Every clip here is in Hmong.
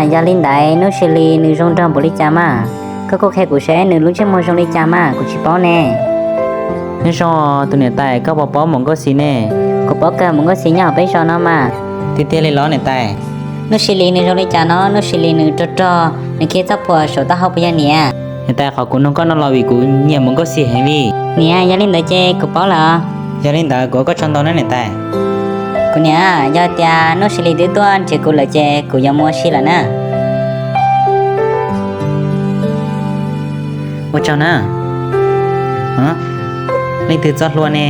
Yog li ntawd Nuj Sis Lis nws zoo nraug npaum li cas mas? Koj kuj qhia kuv saib nws lub ntsej muag zoo li cas mas, kuv tsis paub ne. Nyob zoo tus niam tais, koj puas paub Mus Nkauj Xis ne? Kuv paub kawg, Mus Nkauj Xis nyob hauv peb zos no mas. Tiag tiag li los niam tais? Nuj Sis Lis nws zoo li cas no? Nuj Sis Lis nws rog rog, nws khi txoj phuam saum taub hau puas yog niam? Niam tais, qhov kuv nug koj no los vim kuv nyiam Mus Nkauj Xis heev li. Niam, yog li ntawd ces kuv paub lawm. Yog li ntawd kuv ua koj tsaug ntau na niam tais. Kuv niam, yog tias Nuj Sis Lis twb tuaj nrhiav kuv lawm ces kuv yuav mus ua si lawm na. Ua tsaug na. Leej twg txoj hlua ne?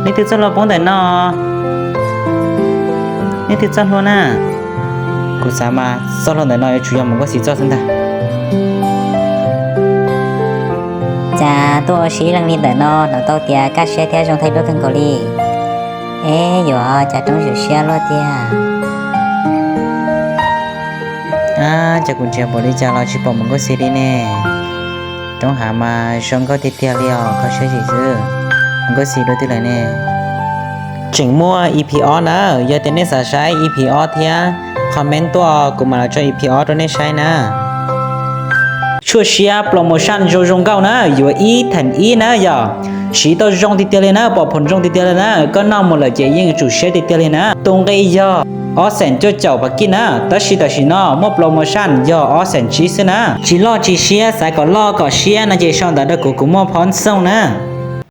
Leej twg txoj hlua poob ntawm no? Leej twg txoj hlua na? Kuv xav mas txoj hlua ntawm no yuav tsum yog Mus Nkauj Xis txoj xwb ntag. Cas tuaj ua si ib leeg li ntawm no, hnov tau tias kaj siab thiab zoo thaij duab kawg nkaus li. Es yuav cas roob zoo siab luaj tiag. Ab, cas kuv nrhiav npaum li cas los tsis pom Mus Nkauj Xis li ne. Roob hav mas zoo nkauj tiag tiag li os, kho siab zim xwb. Mus Nkauj Xis dua twg lawm ne? Tseem muaj E P ob na, yog tias nej xav saib E P ob thiab comment tuaj kuv mam los tso E P ob rau nej saib na. Tshuaj siab promotion zoo zoo nkauj na, yuav ib theem ib na yog. Siv tau zoo tiag tiag li na, pom phoom zoo tiag tiag li na, koj noj mus lawm ces yeej tsum siab tiag tiag li na. Tus nqi yog ob xees cuaj caum pas kij na, tab sis tam sim no muaj promotion yog ob xees tsib xwb na. Tsis loj tsis siab, xav kom loj kom siab no ces sau ntawv rau kuv, kuv muaj phov xooj na.